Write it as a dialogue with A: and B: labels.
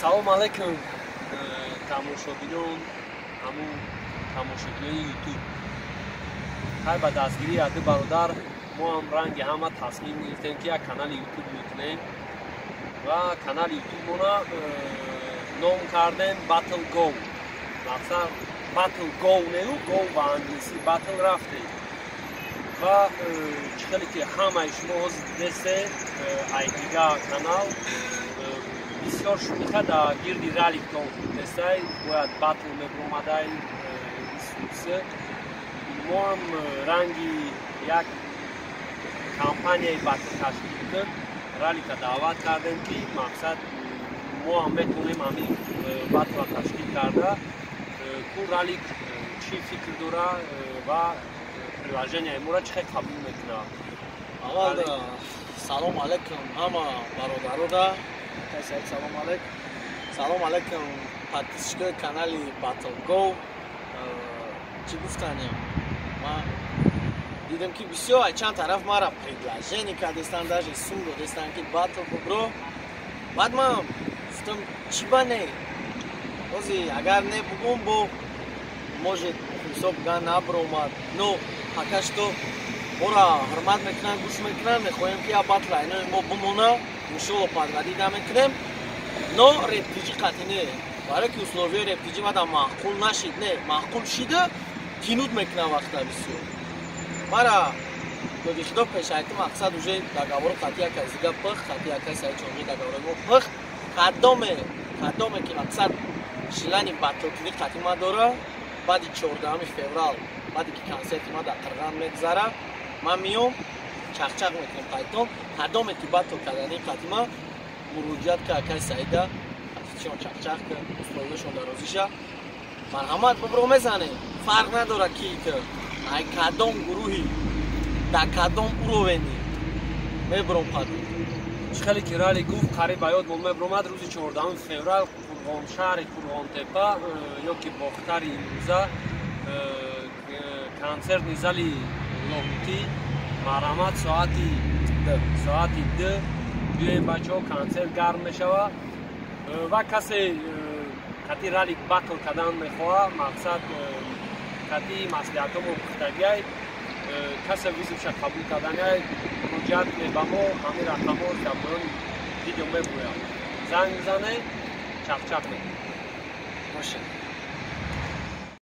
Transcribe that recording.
A: Салом алейкум, тамошобинон, ҳамун тамошобинони Ютуб. Хай, ба дастгирии аду бародар мо ҳам ранги ҳама тасмим гирифтем, ки як канали Ютуб мекунем ва канали Ютубмона ном кардем Battle Go. Мақсад Battle Go неу, Go ба англисӣ батл рафтем. Ва чӣ хеле ки ҳамаи шумо ҳозир дидесте, ай дига канал бисёр шумиха дар гирди раликтон хурдестай, бояд батл мебуромадай. Мо ҳам ранги як компанияи батл ташкил кун, ралика даъват кардем, ки мақсад мо ҳам метавонем ҳамин батлра ташкил карда, ку ралик чӣ фикр дора ва приложенияи моро чӣ хел қабул мекунад.
B: Аввал салом алейкум ҳама бародарода. Салом алейк, салом алейкум подписчикои канали Battle Go. Чӣ гуфтанем, ман дидам, ки бисёр ай чанд тараф мара предложение кардестан, даже сум додестан, ки батл бубро. Баъд ман гуфтам, чӣ ба не, ҳози агар не бугум, бо может мухлисо буган набиромад. Но пока что мора ҳурмат мекунанд, гӯш мекунанд. Мехоҳем, ки як батл айнои мо бимона, иншолло подводить мекунем, но рептиҷи қатъи не, барое ки условияи рептиҷи мада маъқул нашид. Не маъқул шида, тинуд мекунам вақта бисёр мара доди худо пешайти. Мақсад уже договору қатъи як аз дига пих, қатъи якай саи чонҷи договори мо пих. Кадоме ки мақсад желание батлкунӣ қатъи ма дора, баъди 14-уми феврал, баъде ки консерти ма дар Қирған мегзара, ман миём, чақчақ мекунем қайтон. Кадоме ки батл кардани қатъи ма, муроҷиат ка акай Саида, қатъишон чақчақ ка, условияшон дарозиша, марҳамат, бубро, мезанем. Фарқ надора ки ту ай кадом гурӯҳи, дар кадом уровени, мебуром қадр.
A: Чӣ хеле ки рали гуфт, қариб ба ёд мон мебуромад, рӯзи 14-уми феврал Қурғон, шаҳри Қурғонтепа ё ки Бохтари имрӯза, консертный зали Лоҳутӣ. Марҳамат, соати 2 биёем, бачаҳо, консерт гарм мешава. Ва касе кати ралик батл кардан мехоҳа, мақсад кати маслиҳатҳомо пухтагиай, касе вызовша қабул карданиай, муроҷиат кунед ба мо. Ҳамин рақамҳо дар поёни видео мебурӯяд, занг бизанед, чақчақ мекунем.
B: Боша.